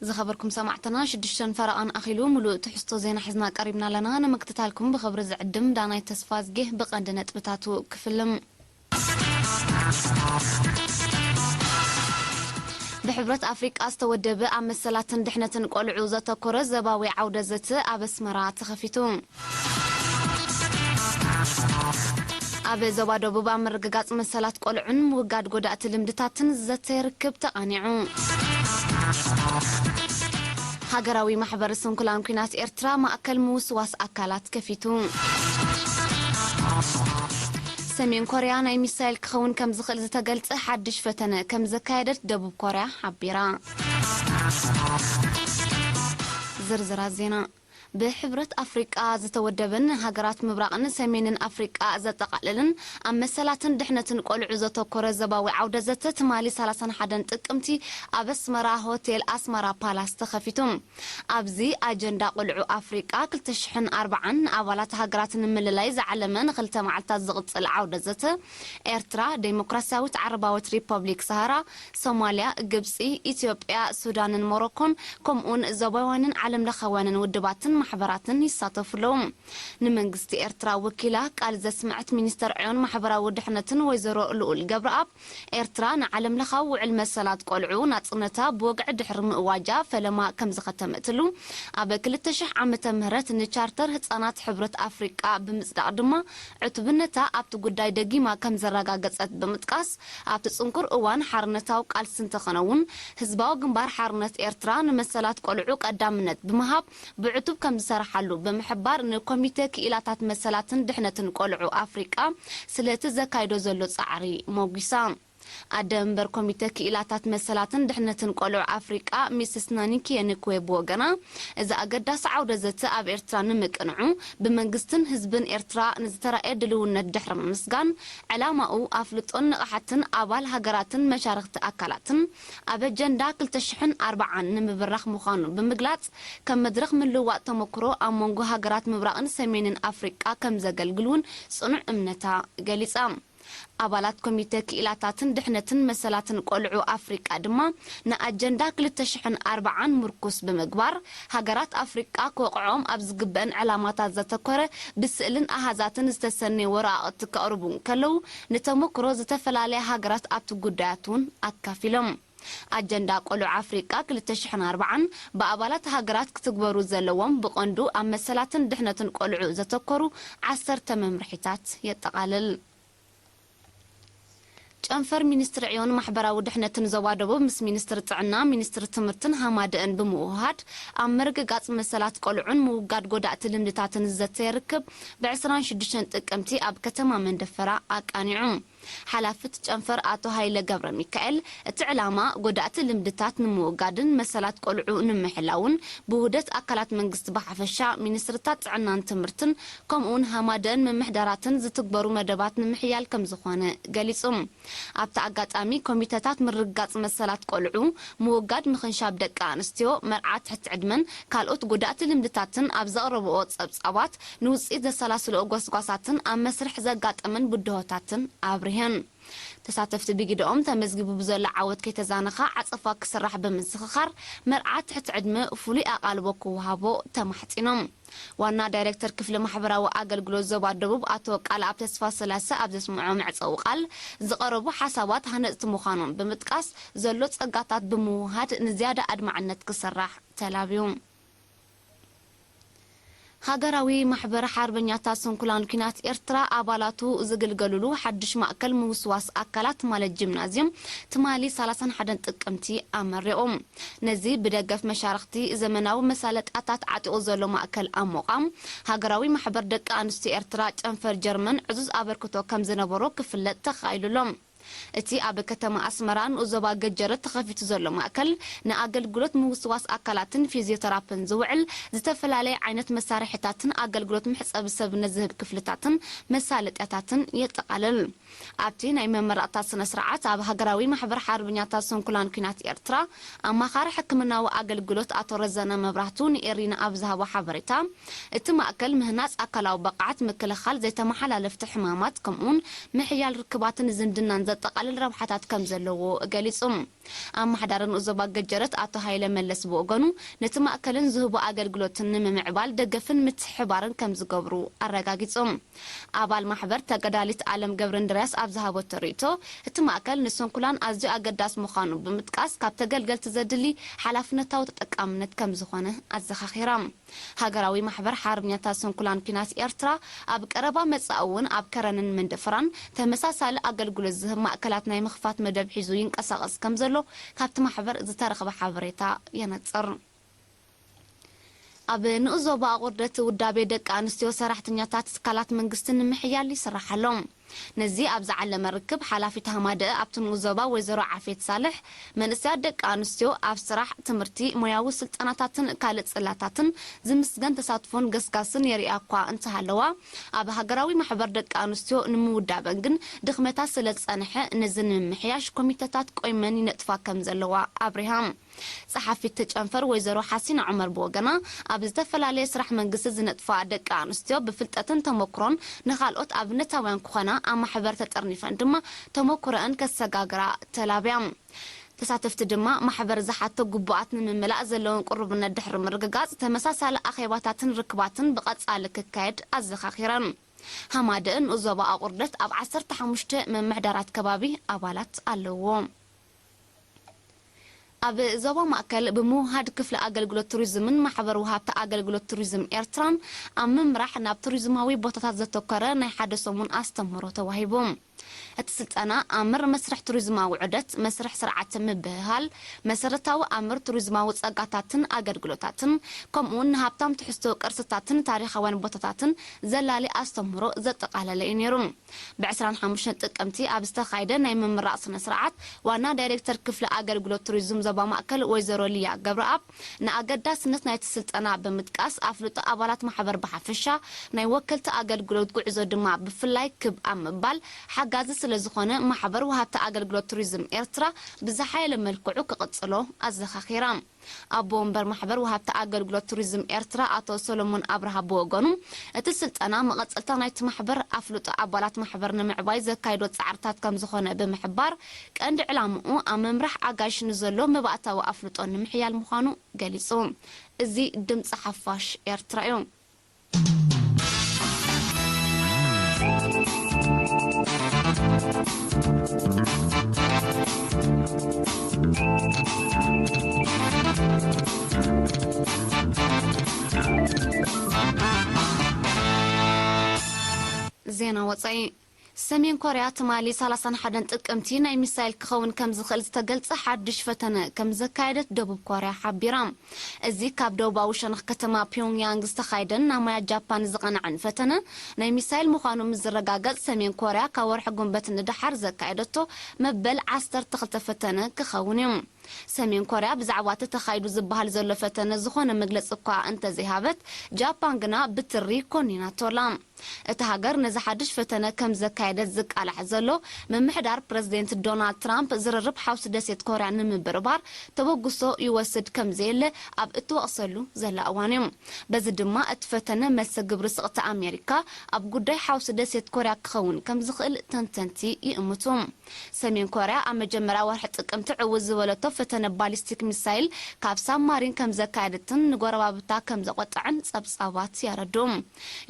ዝኸበርኩም ሰማዕትና፣ ሽዱሽተን ፈረቓን ኣኺሉ፣ ምሉእ ትሕዝቶ ዜና ሒዝና ቀሪብና ኣለና። ንምክትታልኩም ብኽብሪ ዝዕድም ዳናይ ተስፋዝጌ። ብቐንዲ ነጥብታቱ ክፍልም። ብሕብረት ኣፍሪቃ ዝተወደበ ኣብ መሰላትን ድሕነትን ቆልዑ ዘተኮረ ዘባዊ ዓውደ ዘተ ኣብ ኣስመራ ተኸፊቱ። ኣብ ዞባ ደቡብ ኣብ ምርግጋጽ መሰላት ቆልዑን ምውጋድ ጎዳእቲ ልምድታትን ዘተ ርክብ ተቓኒዑ። ሃገራዊ ማሕበር ስንኩላን ኲናት ኤርትራ ማእከል ምውስዋስ ኣካላት ከፊቱ። ሰሜን ኮርያ ናይ ሚሳይል ክኸውን ከም ዝኽእል ዝተገልጸ ሓድሽ ፈተነ ከም ዘካየደት ደቡብ ኮርያ ሓቢራ። ዝርዝራት ዜና። ብሕብረት ኣፍሪቃ ዝተወደበን ሃገራት ምብራቕን ሰሜንን ኣፍሪቃ ዘጠቓልልን ኣብ መሰላትን ድሕነትን ቆልዑ ዘተኮረ ዘባዊ ዓውደ ዘተ ትማሊ ሰላሳን ሓደን ጥቅምቲ ኣብ ኣስመራ ሆቴል ኣስመራ ፓላስ ተኸፊቱ። ኣብዚ ኣጀንዳ ቆልዑ ኣፍሪቃ ክልተ ሽሕን ኣርባዓን ንኣባላት ሃገራት ንምልላይ ዝዓለመ ንክልተ መዓልታት ዝቕጽል ዓውደ ዘተ ኤርትራ፣ ዴሞክራሲያዊት ዓረባዊት ሪፐብሊክ ሰሃራ፣ ሶማልያ፣ ግብጺ፣ ኢትዮጵያ፣ ሱዳንን ሞሮኮን ከምኡውን ዞባውያንን ዓለም ለኻውያንን ውድባትን ማሕበራትን ይሳተፉ ኣለዉ። ንመንግስቲ ኤርትራ ወኪላ ቃል ዘስምዐት ሚኒስተር ዕዮን ማሕበራዊ ድሕነትን ወይዘሮ ልኡል ገብረኣብ፣ ኤርትራ ንዓለም ለኻዊ ውዕል መሰላት ቆልዑ ናጽነታ ብወግዒ ድሕሪ ምእዋጃ ፈለማ ከም ዝኸተመትሉ፣ ኣብ ክልተ ሽሕ ዓመተ ምህረት ንቻርተር ህጻናት ሕብረት ኣፍሪቃ ብምጽዳቕ ድማ ዕቱብነታ ኣብቲ ጉዳይ ደጊማ ከም ዘረጋገጸት ብምጥቃስ፣ ኣብቲ ጽንኩር እዋን ሓርነታዊ ቃልሲ እንተኾነ እውን፣ ህዝባዊ ግንባር ሓርነት ኤርትራ ንመሰላት ቆልዑ ቀዳምነት ብምሃብ ብዕቱብ ከም ዝሰርሓሉ ብምሕባር፣ ንኮሚተ ክኢላታት መሰላትን ድሕነትን ቆልዑ ኣፍሪቃ ስለቲ ዘካይዶ ዘሎ ጻዕሪ ሞጒሳ። ኣደ መንበር ኮሚተ ክኢላታት መሰላትን ድሕነትን ቆልዑ ኣፍሪቃ ሚስስ ናኒኪ የንክዌ ብወገና፣ እዚ ኣገዳሲ ዓውደ ዘተ ኣብ ኤርትራ ንምቅንዑ ብመንግስትን ህዝብን ኤርትራ ንዝተራእየ ድልውነት ድሕሪ ምምስጋን፣ ዕላማኡ ኣፍልጦን ንቕሓትን ኣባል ሃገራትን መሻርኽቲ ኣካላትን ኣብ ኣጀንዳ ክልተ ሽሕን ኣርባዓን ንምብራኽ ምዃኑ ብምግላጽ፣ ከም መድረኽ ምልውዋጥ ተመክሮ ኣብ መንጎ ሃገራት ምብራቕን ሰሜንን ኣፍሪቃ ከም ዘገልግል እውን ጽኑዕ እምነታ ገሊጻ። ኣባላት ኮሚተ ክኢላታትን ድሕነትን መሰላትን ቆልዑ ኣፍሪቃ ድማ ንኣጀንዳ ክልተ ሽሕን ኣርባዓን ምርኩስ ብምግባር፣ ሃገራት ኣፍሪቃ ክወቕዖም ኣብ ዝግበአን ዕላማታት ዘተኮረ ብስእልን ኣሃዛትን ዝተሰነየ ወረቓቕቲ ከቕርቡ እንከለዉ፣ ንተመክሮ ዝተፈላለያ ሃገራት ኣብቲ ጉዳያት እውን ኣካፊሎም። ኣጀንዳ ቆልዑ ኣፍሪቃ ክልተ ሽሕን ኣርባዓን ብኣባላት ሃገራት ክትግበሩ ዘለዎም ብቐንዱ ኣብ መሰላትን ድሕነትን ቆልዑ ዘተኮሩ ዓሰርተ መምርሒታት የጠቓልል። ጨንፈር ሚኒስትሪ ዕዮን ማሕበራዊ ድሕነትን ዞባ ደቡብ ምስ ሚኒስትሪ ጥዕና፣ ሚኒስትሪ ትምህርትን ሃማደእን ብምውህሃድ ኣብ ምርግጋጽ መሰላት ቆልዑን ምውጋድ ጎዳእቲ ልምድታትን ዝዘተየ ርክብ ብ ዕስራን ሽዱሽተን ጥቅምቲ ኣብ ከተማ መንደፈራ ኣቃኒዑ። ሓላፊ እቲ ጨንፈር ኣቶ ሃይለ ገብረ ሚካኤል፣ እቲ ዕላማ ጎዳእቲ ልምድታት ንምውጋድን መሰላት ቆልዑ ንምሕላውን ብውህደት ኣካላት መንግስቲ ብሓፈሻ፣ ሚኒስትርታት ጥዕናን ትምህርትን ከምኡውን ሃማደእን ምምሕዳራትን ዝትግበሩ መደባት ንምሕያል ከም ዝኾነ ገሊጹ። ኣብቲ ኣጋጣሚ ኮሚተታት ምርግጋጽ መሰላት ቆልዑ፣ ምውጋድ ምኽንሻብ ደቂ ኣንስትዮ፣ መርዓ ትሕቲ ዕድመን ካልኦት ጎዳእቲ ልምድታትን ኣብ ዘቕረብኦ ጸብጻባት ንውጽኢት ዘሰላስልኦ ጎስጓሳትን ኣብ መስርሕ ዘጋጠመን ብድሆታትን ኣብሪሀን። ተሳተፍቲ ብጊደኦም ተመዝጊቡ ብዘሎ ዓወት ከይተዛነኻ ዓጸፋ ክስራሕ ብምዝኽኻር መርዓ ትሕቲ ዕድመ ፍሉይ ኣቓልቦ ክወሃቦ ተማሕጺኖም። ዋና ዳይሬክተር ክፍሊ ማሕበራዊ ኣገልግሎት ዞባ ደቡብ ኣቶ ቃልኣብ ተስፋ ስላሰ ኣብ ዘስምዖ መዕጸዊ ቃል ዝቐረቡ ሓሳባት ሃነጽቲ ምዃኖም ብምጥቃስ ዘሎ ጸጋታት ብምውሃድ ንዝያዳ ኣድማዕነት ክስራሕ ተላብዩ። ሃገራዊ ማሕበር ሓርበኛታት ስንኩላን ኲናት ኤርትራ ኣባላቱ ዝግልገሉሉ ሓድሽ ማእከል ምውስዋስ ኣካላት ማለት ጂምናዝየም ትማሊ ሰላሳን ሓደን ጥቅምቲ ኣመሪቑ። ነዚ ብደገፍ መሻርኽቲ ዘመናዊ መሳለጥያታት ዓጢቑ ዘሎ ማእከል ኣብ ምቋም ሃገራዊ ማሕበር ደቂ ኣንስትዮ ኤርትራ ጨንፈር ጀርመን ዕዙዝ ኣበርክቶ ከም ዝነበሮ ክፍለጥ ተኻኢሉ ኣሎ። እቲ ኣብ ከተማ ኣስመራ ንኡዞባ ገጀረት ተኸፊቱ ዘሎ ማእከል፣ ንኣገልግሎት ምውስዋስ ኣካላትን ፊዚዮተራፕን ዝውዕል ዝተፈላለየ ዓይነት መሳርሒታትን ኣገልግሎት መሕጸቢ ሰብነት ዝህብ ክፍልታትን መሳለጥያታትን የጠቓልል። ኣብቲ ናይ መመረቕታ ስነ ስርዓት፣ ኣብ ሃገራዊ ማሕበር ሓርበኛታት ስንኩላን ኲናት ኤርትራ ኣማኻሪ ሕክምናዊ ኣገልግሎት ኣቶ ረዘነ መብራህቱ ንኤሪና ኣብ ዝሃቦ ሓበሬታ፣ እቲ ማእከል ምህናጽ ኣካላዊ ብቕዓት፣ ምክልኻል ዘይተመሓላለፍቲ ሕማማት፣ ከምኡውን ምሕያል ርክባትን ዝምድናን ዘጠቓልል ረብሓታት ከም ዘለዎ ገሊጹ። ኣመሓዳሪ ንኡዞባ ገጀረት ኣቶ ሃይለ መለስ ብወገኑ፣ ነቲ ማእከልን ዝህቦ ኣገልግሎትን ንምምዕባል ደገፍን ምትሕብባርን ከም ዝገብሩ ኣረጋጊጹ። ኣባል ማሕበር ተጋዳሊት ኣለም ገብረንድርያስ ኣብ ዝሃበቶ ርእይቶ፣ እቲ ማእከል ንስንኩላን ኣዝዩ ኣገዳሲ ምዃኑ ብምጥቃስ፣ ካብ ተገልገልቲ ዘድሊ ሓላፍነታዊ ተጠቃምነት ከም ዝኾነ ኣዘኻኺራ። ሃገራዊ ማሕበር ሓርበኛታት ስንኩላን ኲናት ኤርትራ ኣብ ቀረባ መጻኢ እውን ኣብ ከረንን መንደፈራን ተመሳሳሊ ኣገልግሎት ዝህብ ማእከላት ናይ ምኽፋት መደብ ሒዙ ይንቀሳቐስ ከም ዘሎ ካብቲ ማሕበር ዝተረኽበ ሓበሬታ የነጽር። ኣብ ንኡስ ዞባ ኣቑርደት ውዳቤ ደቂ ኣንስትዮ ሰራሕተኛታት ትካላት መንግስቲ ንምሕያል ይስራሕ ኣሎ። ነዚ ኣብ ዝዓለመ ርክብ፣ ሓላፊት ሃማደአ ኣብቲ ንኡስ ዞባ ወይዘሮ ዓፌት ሳልሕ፣ መንእሰያት ደቂ ኣንስትዮ ኣብ ስራሕ፣ ትምህርቲ፣ ሞያዊ ስልጠናታትን ካልእ ጽላታትን ዝምስገን ተሳትፎን ገስጋስን የርእያ እኳ እንተሃለዋ፣ ኣብ ሃገራዊ ማሕበር ደቂ ኣንስትዮ ንምውዳበን ግን ድኽመታት ስለ ዝጸንሐ፣ ነዚ ንምምሕያሽ ኮሚተታት ቆይመን ይነጥፋ ከም ዘለዋ ኣብሪሃ። ጸሓፊት ጨንፈር ወይዘሮ ሓሲና ዑመር ብወገና፣ ኣብ ዝተፈላለየ ስራሕ መንግስቲ ዝነጥፋ ደቂ ኣንስትዮ ብፍልጠትን ተመኩሮን ንኻልኦት ኣብነታውያን ክኾና፣ ኣብ ማሕበር ተጠርኒፈን ድማ ተመኩሮአን ከሰጋግራ ተላብያ። ተሳተፍቲ ድማ፣ ማሕበር ዝሓቶ ግቡኣት ንምምላእ ዘለወን ቅሩብነት ድሕሪ ምርግጋጽ፣ ተመሳሳሊ ኣኼባታትን ርክባትን ብቐጻሊ ክካየድ ኣዘኻኺረን። ሃማደአ ንኡስ ዞባ ኣቑርደት ኣብ ዓሰርተ ሓሙሽተ ምምሕዳራት ከባቢ ኣባላት ኣለዎ። ኣብ ዞባ ማእከል ብምውሃድ ክፍሊ ኣገልግሎት ቱሪዝምን ማሕበር ወሃብቲ ኣገልግሎት ቱሪዝም ኤርትራን ኣብ ምምራሕ ናብ ቱሪዝማዊ ቦታታት ዘተኮረ ናይ ሓደ ሰሙን ኣስተምህሮ ተዋሂቡ። እቲ ስልጠና ኣምር መስርሕ ቱሪዝማዊ ዑደት፣ መስርሕ ስርዓት ምብህሃል፣ መሰረታዊ ኣምር ቱሪዝማዊ ጸጋታትን ኣገልግሎታትን፣ ከምኡውን ንሃብታም ትሕዝቶ ቅርስታትን ታሪኻውያን ቦታታትን ዘላሊ ኣስተምህሮ ዘጠቓለለ እዩ ነይሩ። ብ ዕስራን ሓሙሽተን ጥቅምቲ ኣብ ዝተኻየደ ናይ ምምራቕ ስነ ስርዓት፣ ዋና ዳይሬክተር ክፍሊ ኣገልግሎት ቱሪዝም ዞባ ማእከል ወይዘሮ ሊያ ገብረኣብ፣ ንኣገዳስነት ናይቲ ስልጠና ብምጥቃስ፣ ኣፍልጦ ኣባላት ማሕበር ብሓፈሻ፣ ናይ ወከልቲ ኣገልግሎት ጉዕዞ ድማ ብፍላይ ክብ ኣብ ምባል ሓጋዚ ስለ ዝኾነ፣ ማሕበር ወሃብቲ ኣገልግሎት ቱሪዝም ኤርትራ ብዝሓየለ መልክዑ ክቕጽሎ ኣዘኻኺራ። ኣቦ ወንበር ማሕበር ወሃብቲ ኣገልግሎት ቱሪዝም ኤርትራ ኣቶ ሰሎሞን ኣብርሃ ብወገኑ፣ እቲ ስልጠና መቐጸልታ ናይቲ ማሕበር ኣፍልጦ ኣባላት ማሕበር ንምዕባይ ዘካይዶ ጻዕርታት ከም ዝኾነ ብምሕባር፣ ቀንዲ ዕላምኡ ኣብ ምምራሕ ኣጋይሽ ንዘሎ መባእታዊ ኣፍልጦ ንምሕያል ምዃኑ ገሊጹ። እዚ ድምጺ ሓፋሽ ኤርትራ እዩ። ዜና ወጻኢ። ሰሜን ኮርያ ትማሊ ሰላሳን ሓደን ጥቅምቲ ናይ ሚሳይል ክኸውን ከም ዝኽእል ዝተገልጸ ሓድሽ ፈተነ ከም ዘካየደት ደቡብ ኮርያ ሓቢራ። እዚ ካብ ደቡባዊ ሸነኽ ከተማ ፒዮንግያንግ ዝተኻየደን ናብ ማያት ጃፓን ዝቐንዐን ፈተነ ናይ ሚሳይል ምዃኑ ምስ ዝረጋገጽ፣ ሰሜን ኮርያ ካብ ወርሒ ጉንበት ንደሓር ዘካየደቶ መበል ዓሰርተ ክልተ ፈተነ ክኸውን እዩ። ሰሜን ኮርያ ብዛዕባ እቲ ተኻይዱ ዝበሃል ዘሎ ፈተነ ዝኾነ መግለጺ እኳ እንተዘይሃበት፣ ጃፓን ግና ብትሪ ኮኒናቶ ኣላ። እታ ሃገር ነዚ ሓድሽ ፈተነ ከም ዘካየደት ዝቃላሕ ዘሎ ምምሕዳር ፕረዚደንት ዶናልድ ትራምፕ፣ ዝርርብ ሓውሲ ደሴት ኮርያ ንምብርባር ተበግሶ ይወስድ ከም ዘየለ ኣብ እትወቕሰሉ ዘላ እዋን እዩ። በዚ ድማ እቲ ፈተነ መልሰ ግብሪ ስቕቲ ኣሜሪካ ኣብ ጉዳይ ሓውሲ ደሴት ኮርያ ክኸውን ከም ዝኽእል ተንተንቲ ይእምቱ። ሰሜን ኮርያ ኣብ መጀመርያ ወርሒ ጥቅምቲ ዕውት ዝበለቶ ፈተነ ባሊስቲክ ሚሳይል ካብ ሳብማሪን ከም ዘካየደትን ንጎረባብታ ከም ዘቆጠዐን ጸብጻባት የረድኡ።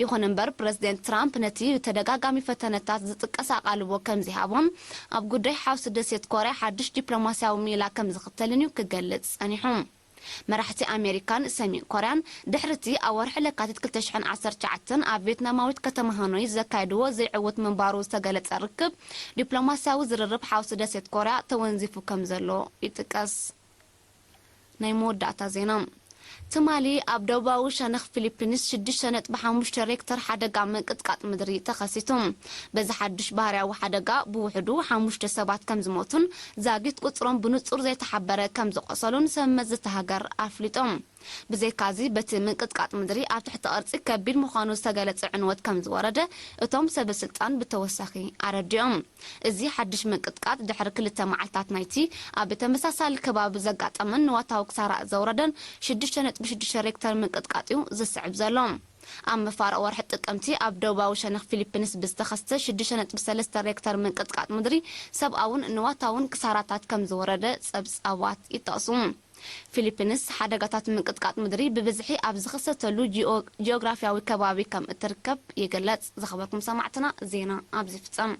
ይኹን እምበር፣ ፕረዚደንት ትራምፕ ነቲ ብተደጋጋሚ ፈተነታት ዝጥቀስ ኣቓልቦ ከም ዘይሃቦን ኣብ ጉዳይ ሓውሲ ደሴት ኮርያ ሓድሽ ዲፕሎማስያዊ ሜላ ከም ዝኽተልን እዩ ክገልጽ ጸኒሑ። መራሕቲ ኣሜሪካን ሰሜን ኮርያን ድሕሪ እቲ ኣብ ወርሒ ለካቲት ክልተ ሽሕን ዓሰርተ ትሽዓተን ኣብ ቬትናማዊት ከተማ ሃኖይ ዘካየድዎ ዘይዕውት ምንባሩ ዝተገለጸ ርክብ፣ ዲፕሎማስያዊ ዝርርብ ሓውሲ ደሴት ኮርያ ተወንዚፉ ከም ዘሎ ይጥቀስ። ናይ መወዳእታ ዜና። ትማሊ ኣብ ደቡባዊ ሸነኽ ፊሊፒንስ ሽዱሽተ ነጥቢ ሓሙሽተ ሬክተር ሓደጋ ምንቅጥቃጥ ምድሪ ተኸሲቱ። በዚ ሓድሽ ባህርያዊ ሓደጋ ብውሕዱ ሓሙሽተ ሰባት ከም ዝሞቱን ዛጊት ቁጽሮም ብንጹር ዘይተሓበረ ከም ዝቖሰሉን ሰብ መዚ እታ ሃገር ኣፍሊጦም። ብዘይካዚ፣ በቲ ምንቅጥቃጥ ምድሪ ኣብ ትሕቲ ቅርጺ ከቢድ ምዃኑ ዝተገለጸ ዕንወት ከም ዝወረደ እቶም ሰበ ስልጣን ብተወሳኺ ኣረዲኦም። እዚ ሓድሽ ምንቅጥቃጥ ድሕሪ ክልተ መዓልታት ናይቲ ኣብ ተመሳሳሊ ከባቢ ዘጋጠመን ንዋታዊ ክሳራ ዘውረደን ሽዱሽተ ነጥቢ ሽዱሽተ ሬክተር ምንቅጥቃጥ እዩ ዝስዕብ ዘሎ። ኣብ መፋርቕ ወርሒ ጥቅምቲ ኣብ ደቡባዊ ሸነኽ ፊሊፒንስ ብዝተኸስተ ሽዱሽተ ነጥቢ ሰለስተ ሬክተር ምንቅጥቃጥ ምድሪ ሰብኣውን ንዋታውን ክሳራታት ከም ዝወረደ ጸብጻባት ይጠቕሱ። ፊሊፒንስ ሓደጋታት ምንቅጥቃጥ ምድሪ ብብዝሒ ኣብ ዝኽሰተሉ ጂኦ-፣ ጂኦግራፊያዊ ከባቢ ከም እትርከብ ይግለጽ። ዝኸበርኩም ሰማዕትና፣ ዜና ኣብዚ ፍጸም።